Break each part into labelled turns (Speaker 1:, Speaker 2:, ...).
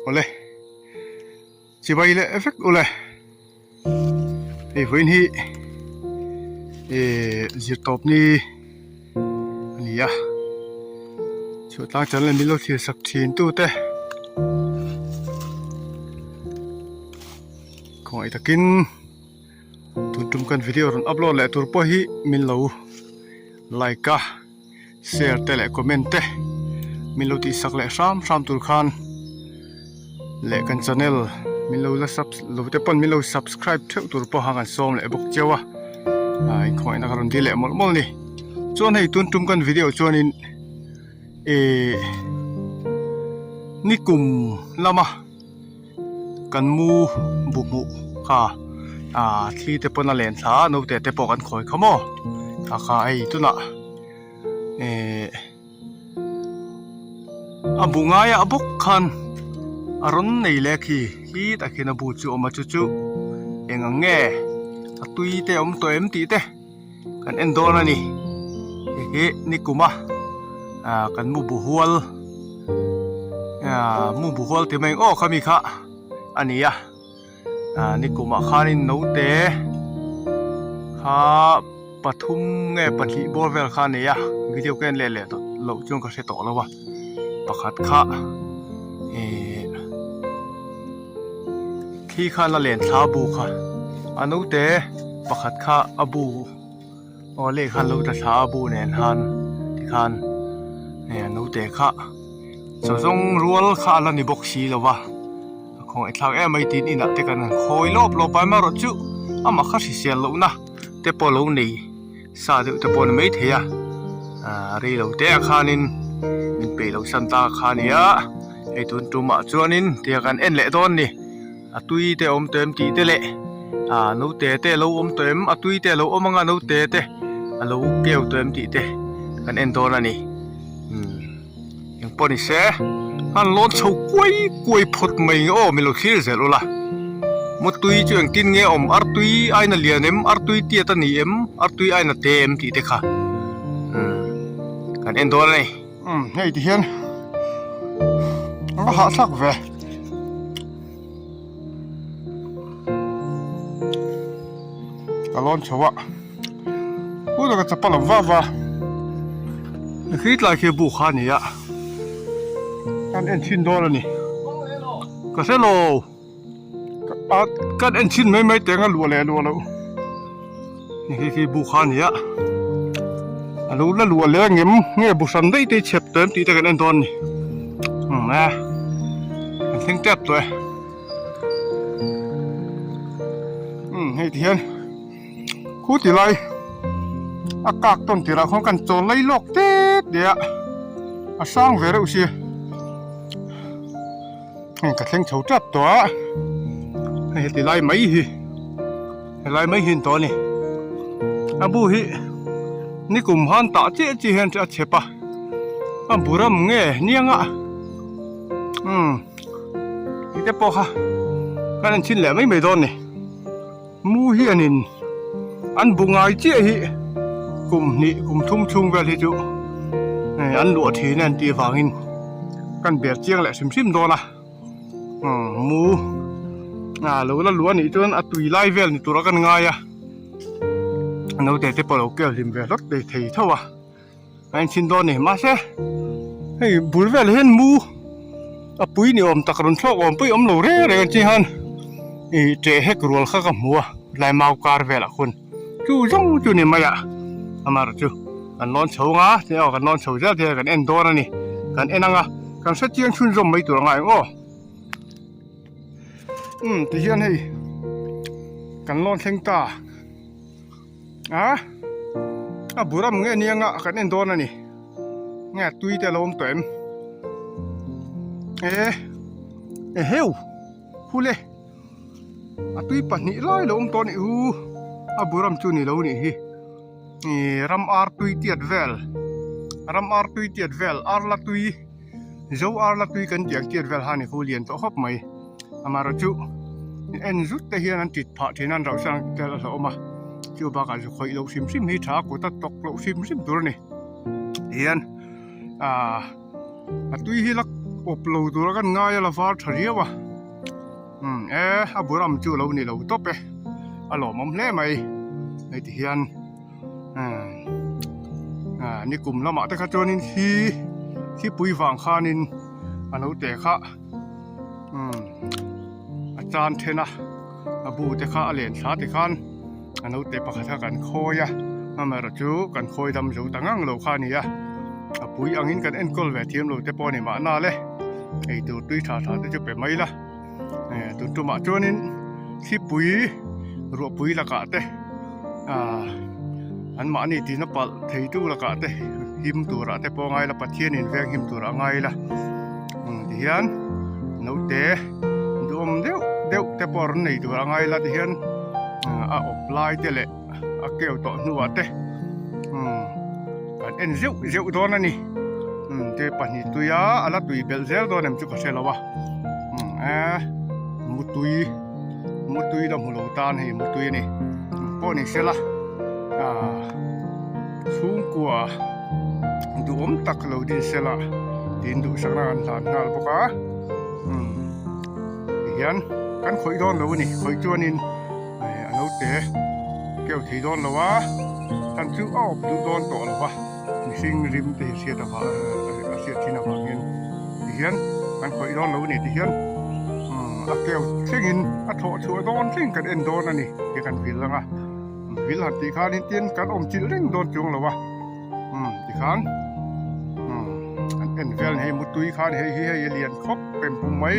Speaker 1: Awle chibai leh vek ule hei vawiin hi ihh zirtawp ni a ni a chhuah tlang channel min lo thlir sak thin tute khawngaih takin tun tum kan video rawn upload leh tur pawh hi min lo like a. Share te leh comment te min lo tihsak leh hram hram tur khan leh kan channel min lo la sub lo te pawn min lo subscribe theuh tur pawh kha kan sawm leh bawk cheu a ah inkhawihna ka rawn dil leh mawlh mawlh a ni chuan hei tun tum kan video chuanin ihh nikum lama. Kan mu bu hmuh kha ah thli te pawn a len thla a naute te pawh kan khawi kha maw kha kha hei tunah eh a bu ngaiah bawk khan a rawn nei leh khi khi tak hian a bu chu a awm a chu chu eng ang nge a tui te a awm tawh em tih te. Kan en dawn a ni hei hi nikum a ah kan mu bu hual ah mu bu hual ti mai ang aw khami kha a ni a ah nikum ah khanin naute kha pathum nge pahnih bawr vel kha a nei a video ka en leh leh tawh loh chuan ka hre tawh lo a pakhat kha eh Khi khan a len thla a bu kha a naute pakhat kha a bu aw leh khan lo tla thla a bu nen khan tikhan hei a naute kha chaw zawng rual kha a la ni bawk si lo va a khawngaih thlak em mai tin inah te kan han khawi lawp lawp a amaherawhchu amah kha hrisel lohna te pawh a lo nei. Sa deuh te pawh a ni maithei a ah rei lo te ah khanin min peih loh san ta kha a ni a hei tun tumah chuanin tiang kan en leh dawn a ni a tui te a awm tawh em tih te leh ah naute te a lo awm tawh em a tui te a lo awm ang a naute te a lo keu tawh em tih te kan en dawn a ni umm. Eng pawh ni se, han lawn chho kuai kuai phawt mai nge aw, min lo thlir zel ula. Mutui chu engtin nge awm, artui aina lian em, artui tiat a ni em, artui aina te em tih te kha umm kan en dawn a ni. Umm hei ti hian a va hahthlak ve. Ka lawn chho a. Pu taka chapal awm vak va khi tlai khi bu kha a ni a kan en chhin dawn a ni ka hre lo a kan en chhin mai mai teng a luah leh luah loh khi khi bu kha a ni a a lo la luah leh ang em nge bu hran daih te hi chhep tawh em tih te kan en dawn a ni umm e kan thleng tep tawh e umm hei ti hian. Khu ti lai a kak tawn tirah khawn kan chawl lai lawk tet leh a a hrang ve reuh sia heng ka thleng chho tap tawh a hei heti lai mai hi helai mai hi an tawh a ni a bu hi nikum han tah chiah chiah hian a chep a a bu ram nge niang a umm tih te pawh kha kan en chhin leh mai mai dawn a ni. Mu hianin an bu ngai chiah hi kum hnih kum thum chhung vel hi chu an luah thin a an tih avangin kan ber chiang leh hrim hrim dawn a mu a lo la luah anih chuan a tui lai vel ni tura kan ngai a naute te pawh lo kel hlim ve hlawt thei thei tho a. A inchhin dawn a ni mahse hei bul velah hian mu a pui ni awm tak rawn thlawk awm pawh hi a awm lo reng reng ang chi hian ih ṭeh hek rual kha ka hmu a tlai mau kar velah khawn chu zawng chu ni mai a amaherawh chu kan lawn chho ang a tin aw kan lawn chho zel thei a kan en dawn a ni kan en ang a kan hrechiang chhunzawm mai tur a ngai ang aw umm tihian hei kan lawn thleng ta. A a buram nge nia nga kan en dawn a ni nge a tui te a lo awm tawh em e eheu hule a tui pahnih lai lo awm tawh a nih hu a buram chu ni lo nih hi ih ram ar tui tiat vel ram ar tui tiat vel ar la tui zo ar la tui kan tih ang tiat vel kha ni khu lian tawh khawp mai. Amaherawhchu en zut te hian an tit phah thin a an rauh sang tel a hlauhawm a chu bakah zu khawih loh hrim hrim hi tha a kut a tawk loh hrim hrim tur a ni tihian aaa a tui hi la. Awp lo tura kan ngai a la var tha riau a umm e a bu ram chu lo ni lo tawp e a lawmawm hle mai hei ti hian umm ah nikum lamah te kha chuanin hi thipui vang khanin a lo teh kha umm a chan then a a bu te kha a len thla ti khan a naute pakhat kha kan khawi a amaherawhchu kan khawi dam zo ta ngang lo kha a ni a a pui angin kan enkawl ve thiam lo te pawh a ni mahna le eitur tui tha tha te chu pe mai la eh tun tumah chuanin thlipui ruahpui lakah te ah an mahni tina palh thei tu lakah te him turah te pawh a ngai la Pathianin veng him turah a ngai la tihian naute duhawm deuh deuh te pawh rawn nei tur a ngai la tihian a awp lai te leh a keu tawh hnuah te kan en zeuh zeuh dawn a ni te pahnih tuia a la tui belh zel dawn em chu ka hre lo a eh mutui mutui la hmu lo tan hei mutui a ni pawh ni se la ah chhungkua duhawm tak lo din se la tiin duhsakna kan hlan nghal bawk a umm tihian kan khawih dawn lo a ni khawih chuanin eh a naute keu thei dawn lo a chan chu a awp duh dawn tawh lo va mihring rim te hi hriat avang a hriat thin avangin tihian kan khawih dawn lo a ni tihian umm a keu thlengin a thawh chhuah dawn thleng kan en dawn a ni tih kan vil ang a vil han tih khanin tin kan awm chilh reng dawn chuang lo a umm tikhan umm an en vel hei mutui khan hei hi hei a lian khawp pem pum mai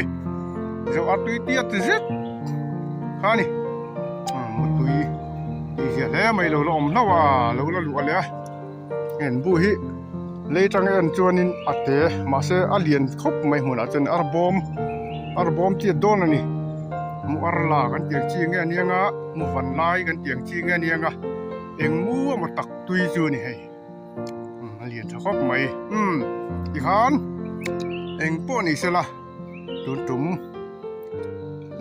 Speaker 1: zoh a tui tiat ti zet kha a ni umm mutui tih zia hle mai lo la awm hlauh a lo la luah leh a en bu hi lei tang en chuanin a te mahse a lian khawp mai hmunah chuan ar bawm ar bawm chiat dawn a ni mu ar la kan tih ang chi nge a niang a mu van lai kan tih ang chi nge a niang a eng mu emaw tak tui chu a ni hei a lian tha khawp mai umm tikhan eng pawh ni sela tun tum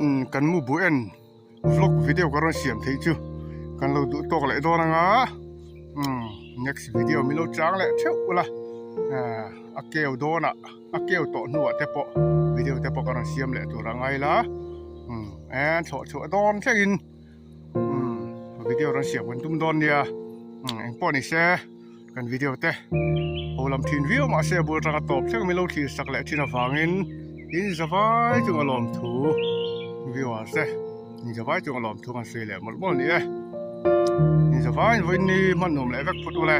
Speaker 1: umm kan mu bu en vlog video ka rawn siam theih chu kan lo duh tawk leh dawn anga umm next video min lo chang leh theuh ula ah a keu dawnah a keu tawh hnuah te pawh video te pawh ka rawn siam leh tur a ngai la umm en thlawh chhuah dawn thlengin. Umm video rawn siam kan tum dawn nia umm eng pawh ni se kan video te ho lam thin viau mahse a bul atanga tawp thleng min lo thlir sak leh thin avangin in zavai chunga lawmthu viewers te in zavai chunga lawmthu kan sawi leh mawlh mawlh ni e in zavai in vawiin ni hman nuam leh vek phawt ule.